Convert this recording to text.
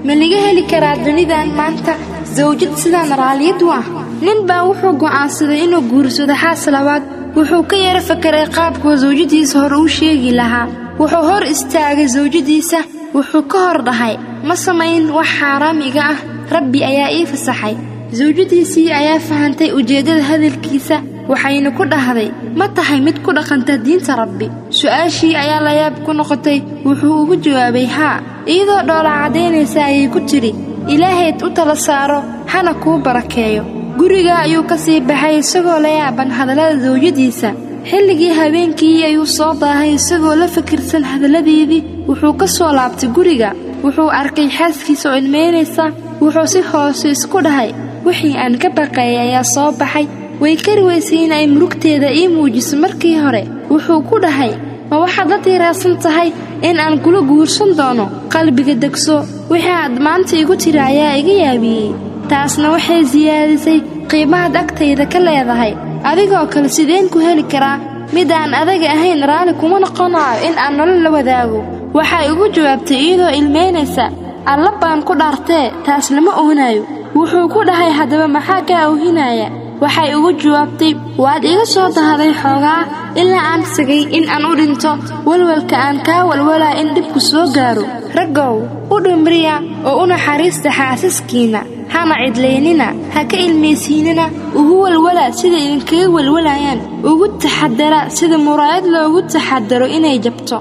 Ma laga heli karaa dunidan maanta sawjad sidaan raalliyad u ah? Nin baa wuxuu go'aansaday inuu guursado xaas labaad. Wuxuu ka yara fakeray qaabkuu sawjadiisa hore u sheegi lahaa. Wuxuu hor istaagay sawjadiisa, wuxuu ka hor dhahay, ma samayn wax xaaraam iga ah, Rabbi ayaa ii fasaxay. Sawjadiisii ayaa fahantay ujeeddada hadalkiisa, waxayna ku dhahday, ma tahay mid ku dhaqanta diinta Rabbi? Su'aashii ayaa layaab ku noqotay. Wuxuu ugu jawaabay haa. Iyadoo dhoola caddaynaysa ayay ku tidhi, Ilaahayd u tala saaro, hana kuu barakeeyo. Guriga ayuu ka sii baxay isagoo la yaaban hadallada sawjadiisa. Xilligii habeenkii ayuu soo daahay isagoo la fikirsan hadalladeedii. Wuxuu ka soo laabtay guriga, wuxuu arkay xaaskiisa oo ilmeynaysa. Wuxuu si hoose isku dhahay, wixii aan ka baqayay ayaa soo baxay. Way kari weysay in ay murugteeda ii muujiso markii hore. Wuxuu ku dhahay, ma waxaad la diiraadsan tahay in aan kula guursan doono? Qalbiga degso, wixii aad maanta igu tiri ayaa iga yaabiyey. Taasna waxay siyaadisay qiimahaad agtayda ka leedahay. Adigoo kale sideen ku heli karaa? Mid aan adaga ahayn raalli kuma noqonayo in aan nolol la wadaago. Waxay ugu jawaabtay iyadoo ilmeynaysa, Alla baan ku dhaartee, taas lama oonayo. Wuxuu ku dhahay, haddaba maxaa kaa oohinaya? Waxay ugu jawaabtay, waad iga soo dahday xoogaa ilaa aan sagay in aan u dhinto walwalka aan kaa walwalaa in dhibku soo gaaro. Raggow, u dhimriya oo u naxariista xaasaskiinna, hana cidlaynina, ha ka ilmaysiinina, ugu walwala sida idinkaga walwalayaan, ugu taxadara sida muraayad loogu taxadaro inay jabto.